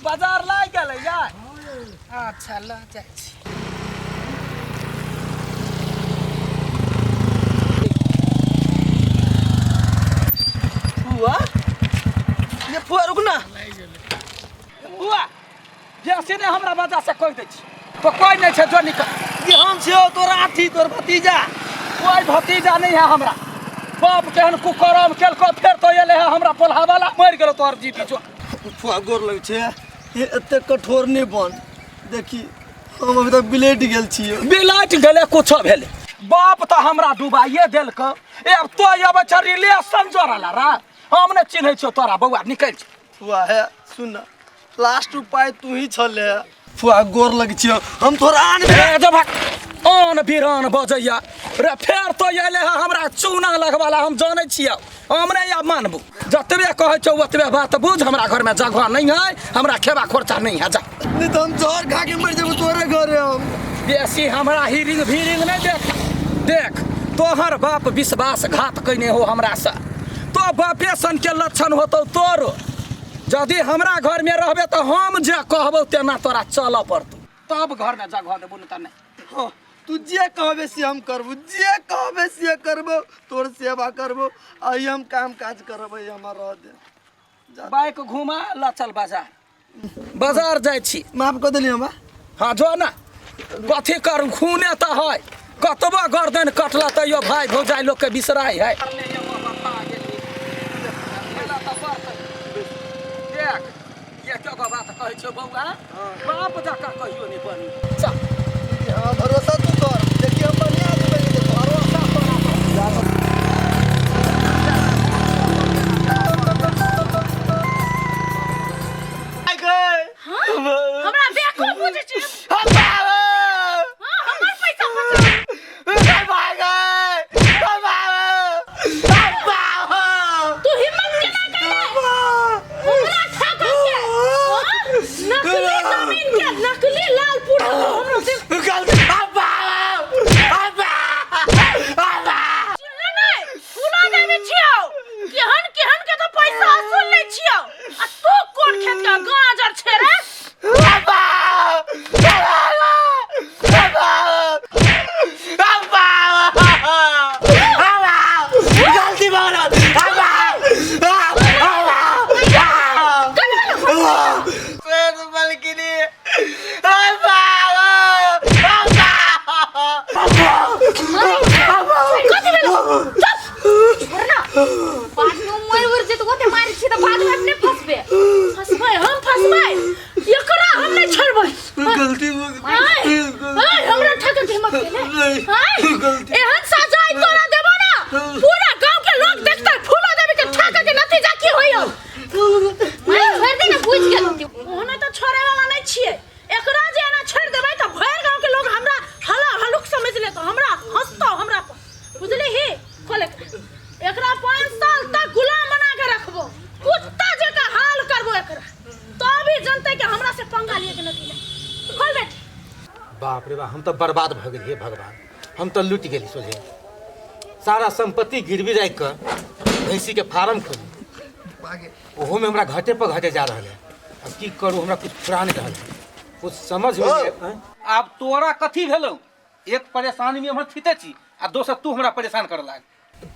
बाजार लागि गेलै यार। अच्छा लऽ जाइ छी। फुआ, ये फुआ रुक ना। फुआ, बेसी नहि हमरा वजह से कहि दै छी तो कोई नहीं छै, जो निकल। ये हम छियौ तोरा अथी, तोर भतीजा। कोई भतीजा नहीं है हमरा। बाप केहन कुकरम केलको, फेर तो एले है हमरा पोल्हावाला। मरि गेलो तोहर जीती जो। फुआ, गोर लग छै, ये एते कठोर नहीं बन। देखी, हम अभी तक बिलट गेल छियै। बिलट गेले, कुछो भेले, बाप तऽ हमरा डुबाइए देलक। ए अब तो अबै छ रिलेशन जोड़ला रा, हम नहि चिन्है छियौ तोरा बौआ, निकलि जो। फुआ है, सुन ना, लास्ट उपाय तू ही छले। फुआ, गोर लग छियौ हम तोरा आन। ए जब आन बिरान बजैया रे, फेर तो अयले है हमरा चूना लगवाला। हम जानै छियौ, हम नहि आब मानबू। जतबे कहै छौ ओतबे बात बुझ। हमरा घरमे जगह नहि है, हमरा खेबा खोरचा नहि है, जा। नहीं तो हम जहर खा के मर जेबो तोरे घरे हम। बेसी हमरा हिरिंग भीरिंग नहि देख। देख, तोहर बाप विश्वासघात कयने हो हमरासँ, तो बापे सन के लक्षण होतौ तोरो। यदि हमरा घरमे रहबे तऽ हम जे कहबौ तेना तोरा चलऽ पड़तौ, तब घरमे जगह देबौ, नहि तऽ नहि। हाँ, तू जे कहबे से हम करबो, जे कहबे से करबो, तोर सेवा करबो। आई हम काम काज करबै, हमरा रह दे। बाइक घुमा ल, चल बाजार। बाजार जाइ छी। माफ कऽ देली हमरा। हाँ, जो ना। कथी करू, खूने तऽ है। कतबो गर्दन कटला तैयो भाई भौजाई लोग के बिसराई है। देख, ये क्यों बात कहै छौ बौआ, बाप जकाँ कहियो नहि बनी। चल। हाँ, भरोसा तू कर, देखिए हम बढ़िया आदमी बनि जेबो। भरोसा तोरा पर। हमरा बेवकूफ बुझै छी? हाँ, हमर पैसा फंसा। तू हिम्मत केना केले हमरा ठका के? हाँ? नकली जमीन के नकली लाल पूरा हमरा से चिल्ला नहीं, फूला देवे छियौ। केहन केहन के तो पैसा वसूल लै छियौ, आ तू कोन खेत के गाजर छे रे? कथी भेलो? चुप छोड़ ना। बाद में मर उर जेतौ, ओते मारै छी तऽ बाद में अपने फंसबे। फंसबै हम, फंसबै। एकरा हम नहि छोड़बै। गलती आय, आय, हमरा ठके के हिम्मत केले? आय, एहन सजाय तोरा देबो ना, पूरा गांव के लोग देखतै फूलो देवी के ठके के नतीजा की होइयो। माय, छोड़ दे ना, बुझ गेल। ओहने तऽ छोड़े वाला नहि छियै। एकरा जे एना छोड़ि देबै तऽ भरि गांव के लोग हमरा हला हलुक समझ लेतो, हमरा हंसतो हमरा पर, बुझली ही? खोले एकरा, 5 साल तक गुलाम बना के रखबो, कुत्ता जकाँ हाल करबो एकरा, तभी जनते के हमरा से पंगा लिए के नतीजा। खोल बेटी। बाप रे बाप, हम तऽ बर्बाद भऽ गेलियै। भगवान, हम तऽ लुटि गेली सोझे। सारा संपत्ति गिरवी राखि कऽ भैंसीके फार्म खोली, ओहोमे हमरा घटे पर घटे जा रहल है। अब की करू, हमरा कुछ फुरा नहि रहल है, कुछ समझ में नहीं आँय? आब तोरा कथी भेलौ? एक परेशानी में हम थीते छी आ दोसर तू हमरा परेशान कर लाग।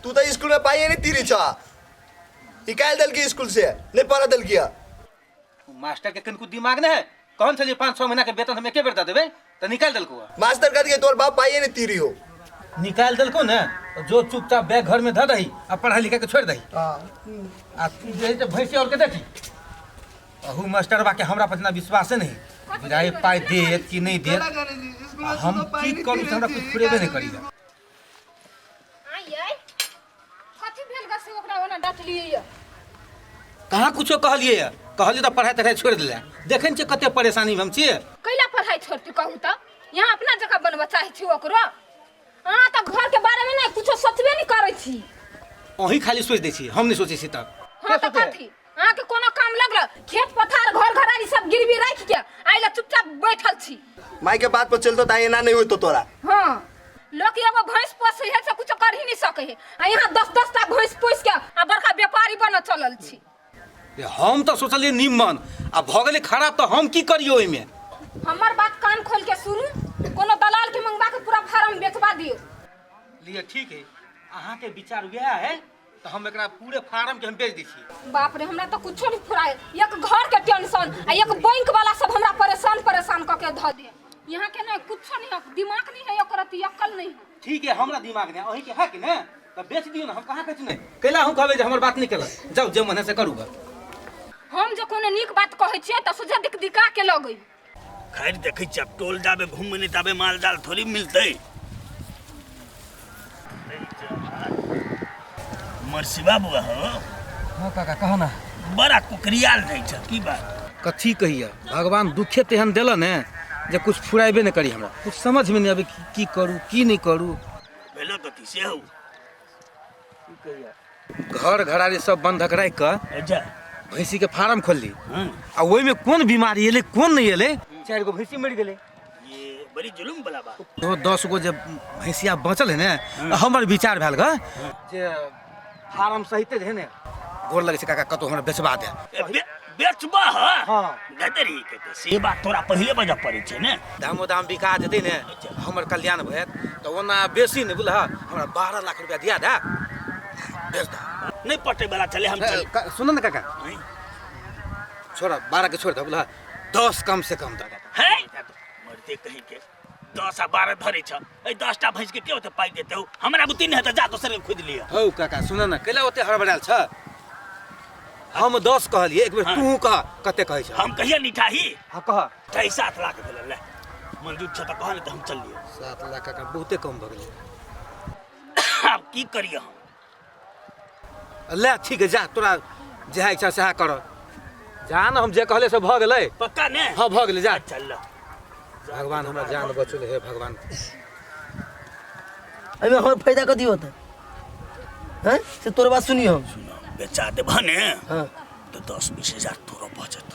तू तो स्कूल में पाइए नहीं तीरी छा, निकाल देलकी स्कूल से, नहीं पढ़ा देलकी। मास्टर के कनिको दिमाग नहीं है। कहन छलियै 5-6 महीना के वेतन हम एके बेर दऽ देबै, तऽ निकालि देलकौ। मास्टर कह दिए तोर बाप पाइए नहीं तीरी हो। निकालि देलकौ ने, जो चुपचाप बैग घर में धऽ दही आ पढ़ाई लिखाई के छोड़ि दही। आ तू जे है से भैंसी और के देखी। अहू मास्टरबा के हमरा पर इतना विश्वासे नहीं बुझाइ, पाइ देत कि नहीं देत। आ हम की करू से हमरा कुछ फुरेबे नहीं करी। आइ कथी भेल ग से ओकरा ओना डांटलियै यऽ? कहाँ कुछो कहलियै यऽ? कहलियै तऽ पढ़ाई तढ़ाई छोड़ि देले। देखै ने छियै कते परेशानी में हम छियै। कैला पढ़ाई छोड़ती, कहू तऽ? यहाँ अपना जगह बनबऽ चाहै छी ओकरो। अहाँ तऽ घर के बारे में नहि कुछो सोचबे नहि करै छी। अहीं खाली सोचि दै छी, हम नहि सोचै छी तऽ। हाँ तऽ कथी अहाँके कोनो काम लगल? खेत पथार घर घरारी सब गिरवी राखि के आइ चुपचाप बैठल छी। माई के बात पर चलतो त एना नहीं होतो तोरा। हाँ, लोक एगो भैंस पोसै है से कुछो कर ही नहीं सकै। है आ यहाँ दस दस टा भैंस पोस के आ बड़का व्यापारी बनऽ चलल छी। रे, हम तऽ सोचलियै निम्मन आ भऽ गेलै खराब तऽ हम की करियौ ओहिमे? हमर बात कान खोल के सुनू, कोनो दलाल के मंगवा के पूरा फार्म बेचवा दियौ। लिअ ठीक है, अहाँके विचार वएह है तऽ हम एकरा पूरे फार्म के हम बेच दै छी। बाप रे, हमरा तऽ कुछो नहीं फुराए, एक घर के टेंशन आ एक बैंक वाला सब हमरा परेशान परेशान कऽ के धऽ दे। यहाँ के नहीं कुछो नहीं है, दिमाग नहीं है ओकर, अथी अक्कल नहीं है। ठीक है, हमरा दिमाग नहीं अहीं के है कि ने, तऽ बेच दियौ ने। हम कहाँ कहै छी नहि कैला, हम कहबै जे हमर बात नहि केलक, जाउ जे मन है से करू ग। हम जे कोनो नीक बात कहै छियै तऽ सोझे दिक दिका के लगै। खैर देखै छियै, आब टोल जाबे घूमबै नहि ताबे माल जाल थोड़ी मिलतै। मरसिबा बुआ हो। हाँ काका, कह ना। बड़ा कुकरियाल रहै छ, की बात? कथी कहिया, भगवान दुखे तेहन देलन ने जे कुछ फुराबे नहि करी। हमरा कुछ समझ में नहीं आबे कि की करू की नहीं करू। भेलो कथी से हौ? घर घरारी सब बंधक राखि कऽ अच्छा भैंसी के फार्म खोलली हाँ आ ओहिमे कोन बीमारी एलै कोन नहि एलै, 4 गो भैंसी मरि गेलै। ये बड़ी जुलुम वाला बात। तो 10 गो जे भैंसिया बचल है ने, हमर विचार भेल ग जे फार्म सहिते जे है ने, गोर लगै छै काका, कतहु हमरा बेचबा दे। ए, बेचबा ह? हाँ। गदरी के तऽ से बात तोरा पहिले बजऽ पड़ै छै ने। दामो दाम बिका जेतै ने, हमर कल्याण भऽ जायत। तऽ ओना बेसी नहि बुझलह, हमरा 12 लाख रुपया दिया दे, बेच दे। नहि पटै वाला छलै, हम चल। सुन ने काका, छोड़, 12 के छोड़ दे बुझलह, 10 कम से कम दे। है मरते कहीं के, 10 आ 12 धरे छ। एहि 10टा भैंस के के ओते पाइ देतौ? हमरा बुद्धि नहि हेतौ, जा दोसर के खोजि लिअ। हौ काका सुन ने, कैला ओते हड़बड़ायल छ? हम 10 कहलियै, एक बेर तू कह कते कहै छ। हम कहिया निठाही? हाँ कह। 7.5 लाख भेलै, ले मंजूर छ तऽ कह, नहि तऽ हम चल लियौ। 7 लाख काका बहुते कम भऽ गेलै। आब की करियै हम? ले ठीक है, जा तोरा जएह इच्छा सएह कर, जा ने, हम जे कहले से भऽ गेलै। पक्का ने? हाँ भऽ गेलै, जा। चल ल। भगवान हमरा जान बचल, हे भगवान। एहिमे हमर फायदा कथी होतै हैं? से तोर बात सुनी हम। बेचा देबह ने? हाँ। तऽ 10-20 हजार तोरो बचत।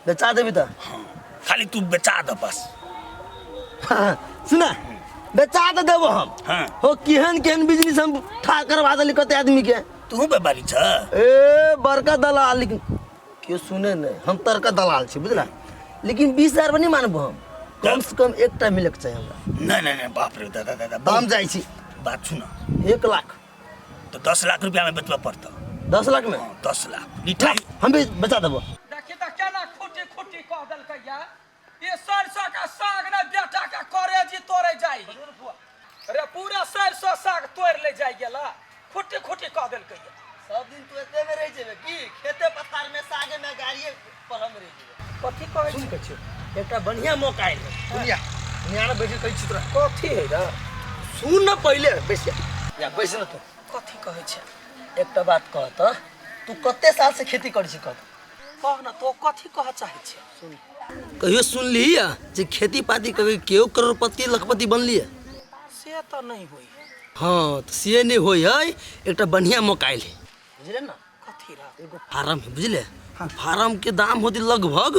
बेचा देबी तऽ? हाँ, खाली तू बेचा दे बस। हाँ, सुना, बेचा तऽ देबो हम। हाँ। हो केहन केहन बिजनेस हम ठा करवा देली कते आदमी के। तू व्यापारी छ? ए बड़का दलाल, लेकिन केओ सुने नहीं, हम तड़का दलाल छी बुझला। लेकिन 20 हजार पर नहीं मानबो हम, कम से कम एकटा मिलके चाही हमरा। नहीं नहीं नहीं, बाप रे दादा दादा। हम जाइ छी। बात सुन। 1 लाख। तो 10 लाख रुपया में बेचबा पड़ता। 10 लाख में? हाँ, 10 लाख निठाई। हम भी बचा देबो। देखी तऽ केना खुटी खुटी कह देलकै या ई सरसों का साग ने बेटा के करेजी तोड़े जाई रे, पूरा सरसों साग तोड़ ले जाई गेला, खुटी खुटी कह देलकै या। सब दिन तू एते में रह जेबे की? खेते पथार में सागे में गाड़िए पर हम रह जेबे? कथी कहै छी? एकटा बढ़िया मौका आयल है दुनिया दुनिया ने बैठ कहै छी तोरा। कथी है रे? सुन न पहिले, बैस जा या बैस न तू। कथी कहै छै? एकटा बात कह तऽ, तू कते साल से खेती करै छी, कह तऽ। कह न तो, कथी कह चाहै छै? कहियो सुनली या जे खेती पाती कभी केओ करोड़पति लखपति बनली है? से तऽ नहीं होई। हाँ तऽ से नहीं होई है, एकटा बढ़िया मौका आयल है बुझले ना। कथी रे? एगो फार्म है बुझले, फार्म के दाम होती लगभग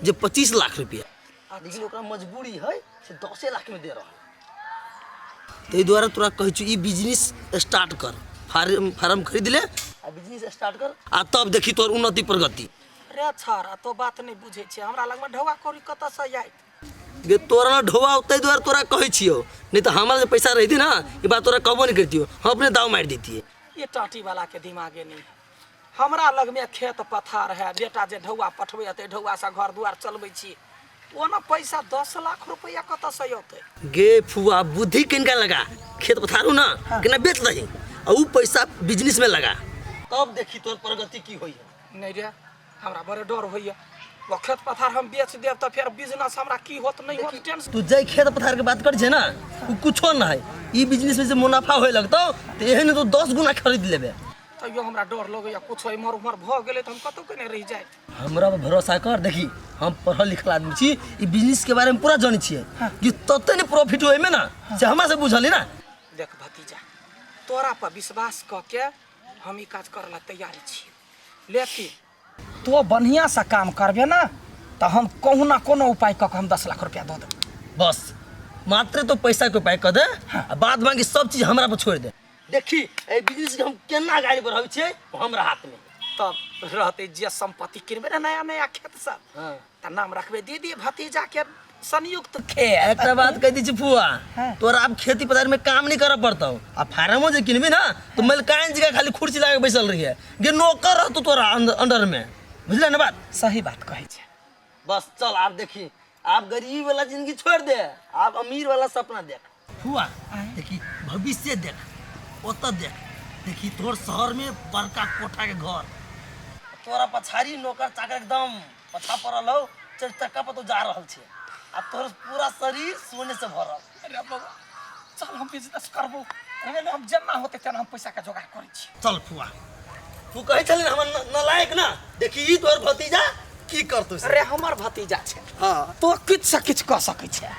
जे 25 लाख रुपया, लेकिन ओकरा मजबूरी है से 10 लाख में दे रहा। ताहि दुआरे तोरा कहै छी, ई बिजनेस स्टार्ट कर, फार्म फार्म खरीद ले आ बिजनेस स्टार्ट कर आ तब देखी तोहर उन्नति प्रगति। रे छाड़ा, तो बात नहीं बुझै छै, हमरा लगमे ढौआ कौड़ी कतऽसँ आयत? गे तोरा ना ढोआ ताहि दुआरे तोरा कहै छियौ, नहीं तऽ हमरा जे पैसा रहिती ना, ई बात तोरा कहबो नहीं करतियो, हम अपने दाव मारि देतियै। ये टाटी वाला के दिमागे नहीं है। हमरा लगमे खेत पथार है, बेटा जे ढौआ पठबै हेतै, ढौआसँ घर दुआर चलबै छी। ओना पैसा 10 लाख रुपैआ कतऽसँ औतै? गे फुआ, बुद्धि किनका लगा, खेत पथारू ना केना बेच दही आ ऊ पैसा बिजनेस में लगा, तब देखी तोर प्रगति की होई है। नहीं रे, हमरा बड़े डर होइए, वो खेत पथार हम बेच देब तऽ फेर बिजनेस हमरा की होत नहीं होत, टेंशन। तू जाहि खेत पथार के बात कर छे ना, ऊ कुछो ना है। ई बिजनेस में जे मुनाफा होए लगतौ तऽ एहन तो 10 गुना खरीद लेबे। तैयो हमरा डर लगैए, कुछो एम्हर उम्हर भऽ गेलै तऽ हम कतहु के नहि रहि जायत। हमरा पर भरोसा कर। देखी, हम पढ़ल लिखल आदमी छी, ई बिजनेस के बारे में पूरा जानै छियै कि तते ने प्रॉफिट होय में ना, से हमरा से बुझल है ना। देख भतीजा, तोरा पर विश्वास कऽ के हम ई काज करऽ ला तैयार छी, लेकिन तो बढ़िआँसँ काम करबे ना तऽ हम कहुना कोनो उपाय कऽ के हम 10 लाख रुपया दऽ देब। बस मात्र तो पैसा के उपाय कर दे आ बाद बाकी सब चीज हमरा पर छोड़ दे। देखी एहि बिजनेस के हम केना गाड़ी बढ़ाबै छियै ओ हमरा हाथ में। तब रहते जे संपत्ति किनबे ने नया नया खेत सब, हाँ। तऽ नाम रखबे दीदी भतीजा के संयुक्त खेत। एकटा बात कह दै छी फुआ, तोरा आब खेती पथारी में काम नहीं करऽ पड़तौ। आ फार्मो जे किनबी ना तो मलकाइन जी खाली कुर्सी लगा के बैसल रहिए गे, नौकर रहतो तोरा अंडर में, बुझले ना बात? सही बात कहै छै। बस चल आब देखी, आब गरीबी वाला जिंदगी छोड़ दे, आब अमीर वाला सपना देख। फुआ देखी भविष्य देख, ओतऽ देख, देखी तोहर शहर में बड़का कोठा के घर, तोरा पछाड़ी नौकर चाकर एकदम पछा पड़ल हो, चारि चक्का पर तो जा रहल छै आ तोहर पूरा शरीर सोने से भरल। अरे बौआ चल हम बिजनेस करबो, हम जेना होते तेना हम पैसा के जोगाड़ करै छी। चल फुआ, तू कहै छली हमर नालायक ना, देखी ई तोहर भतीजा की करतो से। अरे हमर भतीजा छै। हाँ। तो किछु से किछु कऽ सकै छै।